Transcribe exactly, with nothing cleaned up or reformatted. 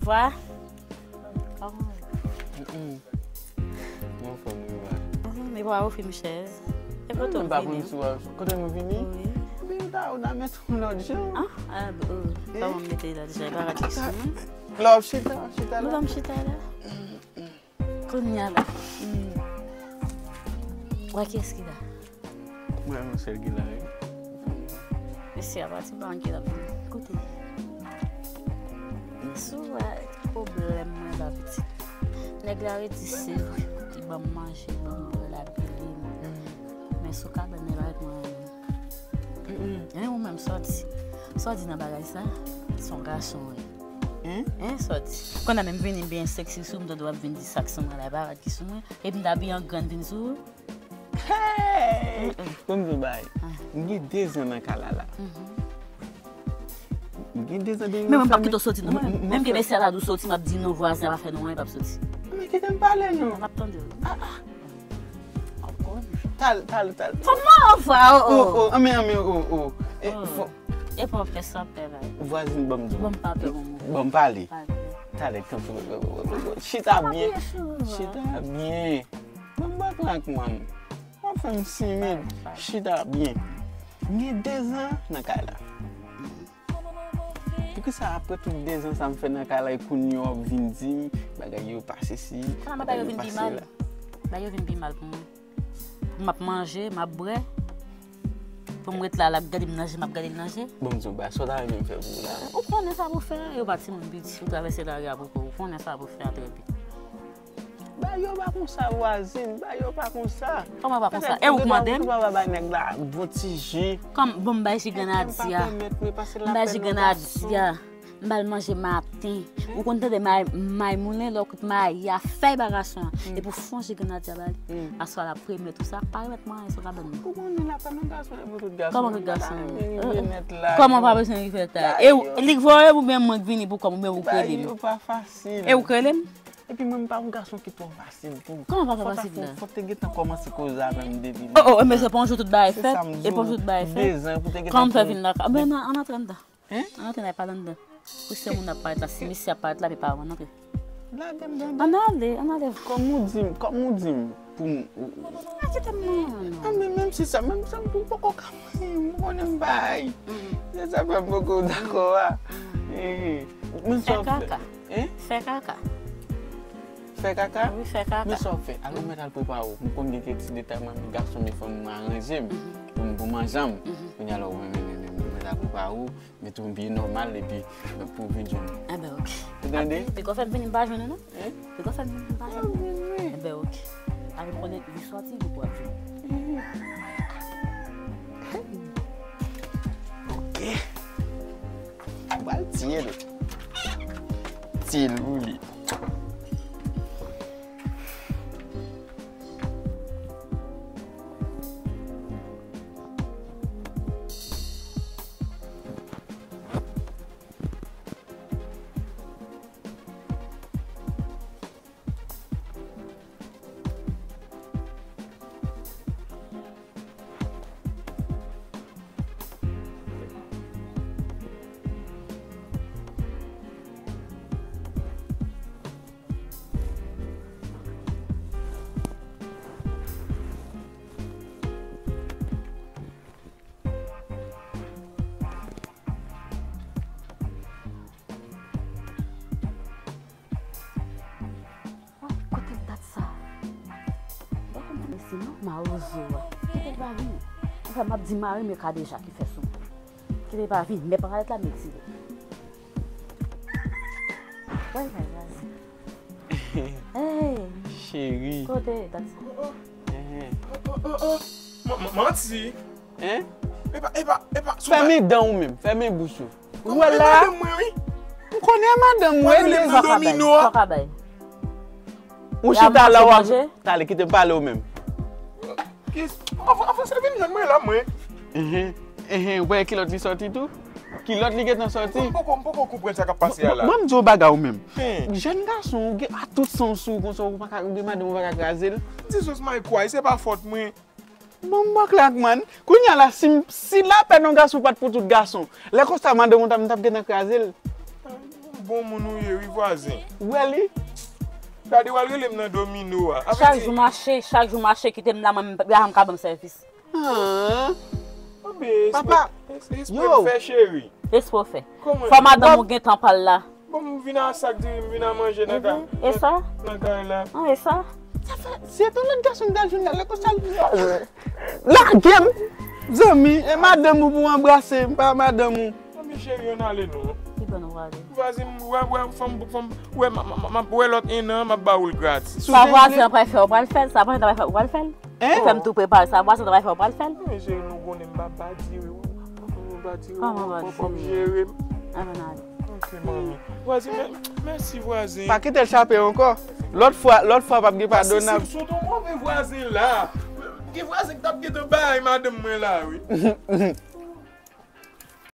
Vwa. Kòman ou ye? Mm-mm. Mwen anfòm wi, vwa. Mhm, e pa ofri m chèz. E kote m vini? Kote mwen vini? Wi. Vini ta ou nan met yon lòt jan. Ah, ah, oh, kòman m mete lòt jan? E pa rad ki sou mwen. Love, chita, chita la. Love, chita la. Kounye a la. Mm. Wè kiyès ki la? Mwen, yon sèl ki la, wi. Mesye a pati pa anke l ap vini. Koute. Si w wè pwoblèm mwen ba pitit. Nèg la redi se vre. Li ban m manje, li ban m bwè, l ap pile m. Men sou kabann nan, li pa ret mwen anyen. Mm-mm. Hein, ou menm, sa w di? Sa w di nan bagay sa? Se yon gason, wi. Hein? Hein, sa w di? Kounye a menm vini byen sexy sou m, tande w ap vin di sa k sou mwen la, e pa rad ki sou mwen. Epi m t abiye an grann vin sou ou. Hey! Bon, m di w bagay. Ah. M gen dezan nan kay la la. Mhm. M gen dezan depi. Men mwen m p ap kite w soti non, mwen. Menm ke mesye a ta di w soti, m ap di non, vwazen an pa fè nou anyen, p ap soti. Men kite m pale non. M ap tande w. Ah, ah. Tal, tal, tal. Kòman w va, oh, oh? Oh, oh, anmen, anmen, oh, oh. E pa w pè sa pè la. Vwazin, ban m di w. Ban m pa pè, ban m. Ban m pale. Pale. Talè, kanpe, chita byen. Chita byen. Ban m baklak, man. W ap fè m timid. Chita byen. M gen dezan nan kay la. Poukisa apre tout dezan sa m fè nan kay la, e kounye a w ap vin di m bagay yo pa sesi, bagay yo pa sela? Ba yo vin pi mal pou mwen. M ap manje, m ap bwè. Pou m ret la, l ap gade m nan je, m ap gade l nan je. Bon, m di w bagay, sa w ta renmen m fè pou ou la? Ou konnen sa pou fè, yo pa timoun piti, ou travèse lari a pou kò w, ou konnen sa pou fè a trè byen. Bagay yo pa konsa, vwazin, bagay yo pa konsa. Kòman pa konsa? E ou k mande m? Petèt ou pa bay nèg la bon ti ji. Kòm, bon, m bay ji grenadya. M bay ji grenadya. M ba l manje maten. Ou konn tande may, may moulen, lè w kout may a fèy ba gason an. Epi w fè yon ji grenadya ba li. Aswè a l ap remèt ou sa, pa remèt mwen anyen sou kabann nan. Ou konnen l ap fè menm gason, epi tout gason. Kòman tout gason? Kòman pa bezwen rive ta? E ou, li k voye m oubyen mwen k vini pou kò m oubyen ou k rele m? Bagay yo pa fasil. E ou k rele m? Epi mwen, m pa yon gason ki twò fasil tou. Kòman pa twò fasil la? Fò w te gentan kòmanse koze avè m depi. Oh, oh, men se pa yon jou tout bagay fèt. E pa yon jou tout bagay fèt. Kòman m fè vin la? Men ann antre anndan. Ann antre, n al pale anndan. Pou se moun ap parèt la, si mesye ap parèt la, epi pa ann antre. Lage m anndan. Ann ale, ann ale. Kòm ou di m, kòm ou di m, pou m. A, kite m nan. A, men menm si sa, menm si m poko ka, m konnen m bay. Se sa fè m poko dakò a. Fè kaka. Hein? Fè kaka. Fè kaka? Wi, fè kaka. Men sa w ap fè? Alò, mèt al prepare w. M konn gen kèk ti detay mwen, gason, men fò m aranje m pou m, pou m anjan m. Kounye a la, ou menm, menm, menm, mèt al prepare w, mete yon byen nòmal, epi pou w vin jwenn mwen. Enben, oke. Ou tande? Piko fè m vini, m pa jwenn ou, non? Hein? Piko fè m vini, m pa jwenn ou. Enben, oke. Ale konnen li sòti, li pou ap vini. Oke. Mwen pral tiye l. Tiye l pou li. Kote dat sa? Mwen konn pa mesye non, mawozo a. Kite l pa vini. Anfen, m ap di mari m yo ka deja ki fè sou mwen. Kite l pa vini, men parèt la, m retire. Wè, wè, wè. Hey! Cheri. Kote dat sa? Oh, oh, oh, oh, oh. M-, m-, manti. Hein? Epa, epa, epa, sou. Fèmen dan ou menm, fèmen bouch ou. Ou wè la? Madanm mwen, wi. M konnen madanm mwen, li. Sa w ka bay? Sa w ka bay? Ou chita la, w ap. Talè, kite m pale w menm. Kis, anvan, anvan se vin jwenn mwen la, mwen. Enhen, enhen, ou wè kilòt li sòti tou? Kilòt li gentan sòti? M poko, m poko konprann sa k ap pase a la. Bon, m di w bagay ou menm. Jèn gason, ou gen a tout sans ou, konsa ou pa ka, ou gen madanm ou pa ka kraze l. Jesus my Christ, se pa fòt mwen. Bon, m baklak, man. Kounye a la, si, si lapèn yon gason pa t pou tout gason, lè konsa, madanm ou t ap, m t ap gentan kraze l. Bon moun ou ye, wi, vwazen. Ou wè li? Gade, w al rele m nan domino a. Chak jou mache, chak jou mache, kite m la, mwen, m pa ka ban m sèvis. Papa, yo. Fè cheri. Espo fè. Fò madanm ou gen tan pa l la. Bon, m vin a sak diri, m vin a manje nan kay. E sa? Nan kay la. An, e sa? Se ton lòt gason m t al jwenn la, lè konsa l vin. Lage m! Zanmi, e madanm ou pou anbrase, m pa madanm ou. Zanmi cheri, ann ale non. Ki bò nou prale? Vwazen, m wè, wè, fò m, fò m, wè, m ap wè lòt en an, m ap ba ou l gratis. Sa vwazen an pral fè, ou pral fè l, sa vwazen an pral fè, ou pral fè l. Hein? Ou fè m tou prepare sa, vwazen an pral fè, ou pral fè l. Men cheri, nou konnen m pa badire, wi. M pa badire, wi. Fò m jere m. Ann ale. Ok, manmi. Vwazen, mèsi, vwazen. Pa kite l chape ankò. Lòt fwa, lòt fwa p ap gen padonaj. Paske si m sot yon move vwazen la, gen vwazen k t ap gentan bay madanm mwen la, wi.